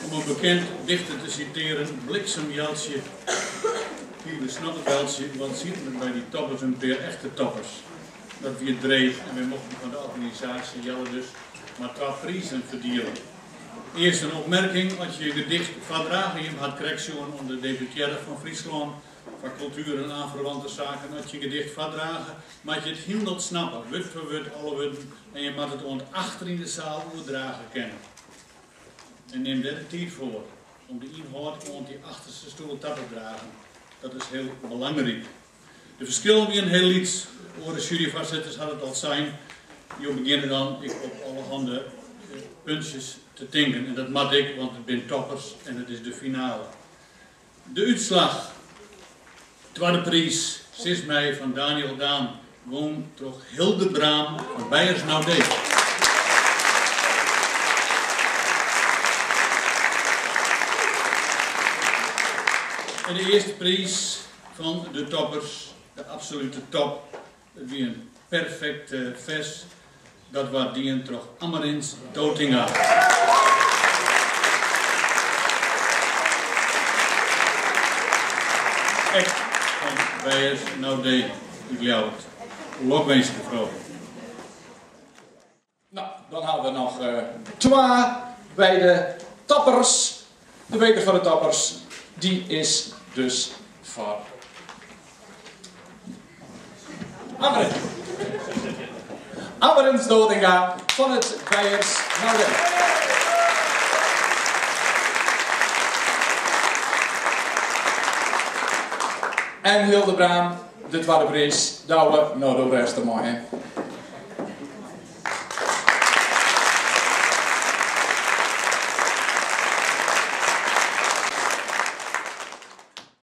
Om in bekend dichter te sitearen, Bliksem Jeltsje, tige snottefeltsje, wat sieten der by dy toppers in pear echte toppers. Dat wie dreech en wy mochten fan de organisaasje Jelle dus mar twa prizen ferdiele. Earst in opmerking, as je in gedicht foardrage, jim ha it krekt sjoen oan de deputearre fan Fryslân foar kultuer en aanverwante saken, as je in gedicht foardrage, moat je it hielendal snappe, wurd foar wurd, alle wurden, en je moatte it oant achter yn de saal oerdrage kinne. En nim dêr de tiid foar om de ynhâld oant dy achterste stoel ta te dragen. Dat is hiel belangryk. De ferskillen wienen hiel lyts. Oare juryfoarsitters hawwe it al sein. Jo begjinne dan ek op allerhande puntsjes te tinken. En dat moat ek, want it binne toppers en it is de finale. De útslach, twadde priis, Sis My fan Daniël Daan, wûn troch Hilde Braam fan Beyers Naudé. En de earste priis fan de toppers, de absolute top, it wie in perfekte fers, dat waard dien troch Amarins Dotinga. Ek fan Beyers Naudé út Ljouwert. Lokwinske froulju. No, dan hawwe we noch twa by de toppers. De beker foar de toppers, dy is dus foar Amarins. Amarins Dotinga fan it Beyers Naudé. En Hilde Braam, de twadde priis. Douwe, no do rêst der mei, hè.